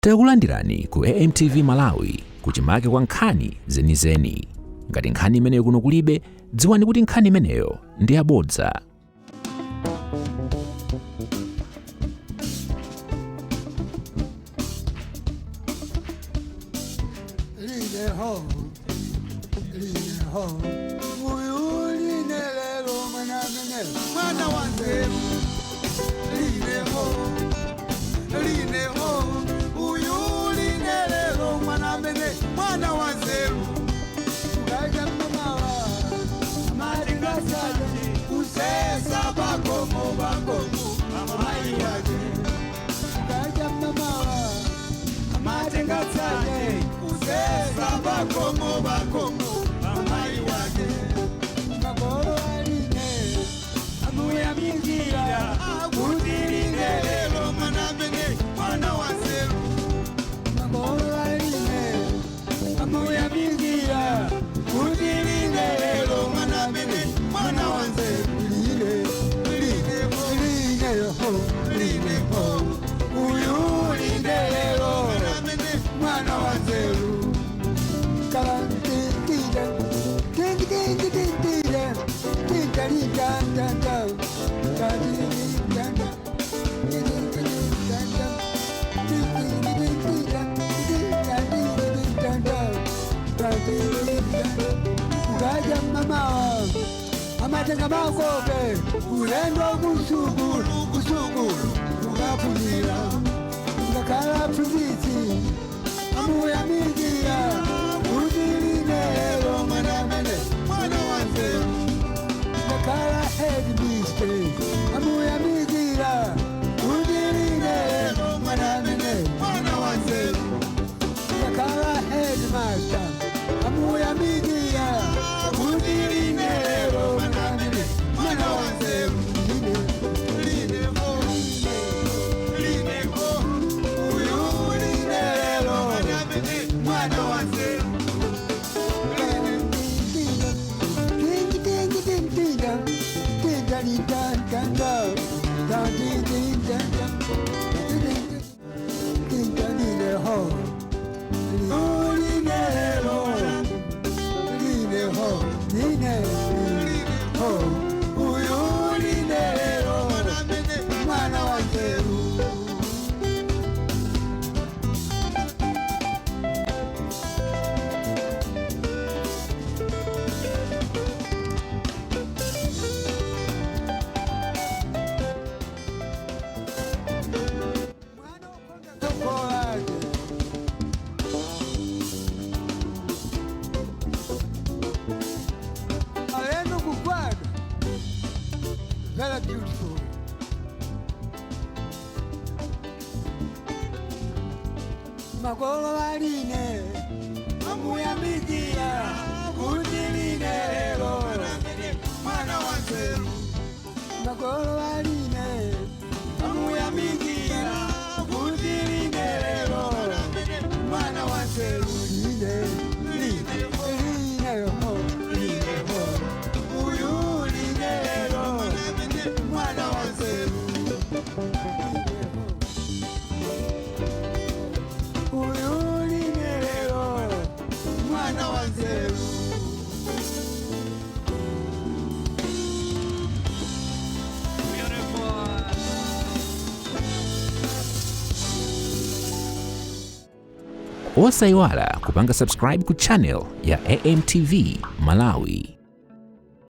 Takulandirani ku AMTV Malawi, kuchimake kwa nkhani zenizeni. Ngati nkhani imeneyo kuno kulibe, dziwani kuti nkhani imeneyo ndi yabodza. Line ho, line ho, uyu line lelo mwana mene, mwana wa nzeru. Line ho, line ho, uyu line lelo mwana mene, mwana wa nzeru. Ukaja mamawa, amatingasane, kusesa bakomo bakomo, mama iwaje. Ukaja mamawa, amatingasane, kusesa bakomo bakomo, mama iwaje. Makolo aline, amuyamikira, kuti line lelo mwana mene, mwana wa nzeru. Makolo aline, amuyamikira, kuti line lelo mwana mene, mwana wa nzeru. Line, line, line ho, line ho, uyu line lelo mwana wa nzeru. Ukaja mama amatenga makope ulendo kusukulu kusukulu ukaphunzira ngakhala phunzitsi amuyamikira kuti line lelo mwana mene mwana wa nzeru ngakhala headmistress amuyamikira kuti line lelo mwana mene mwana wa nzeru ngakhala headmaster amuyamikira kuti line lelo mwana mene mwana wa nzeru. Line, line ho, line ho, uyu line lelo mwana wa nzeru. Mwana wa nzeru. Mwana ukonda chokolate. Alendo kukwada. Very beautiful. Makolo aline amuyamikira kuti line lero mwana wa nzeru. Makolo aline amuyamikira kuti line lero mwana wa nzeru. Line, line, line ho, line ho, uyu line lero mwana wa nzeru. Uyu line lero mwana wa nzeru. Beautiful. Osayiwala kupanga subscribe ku channel ya AMTV Malawi.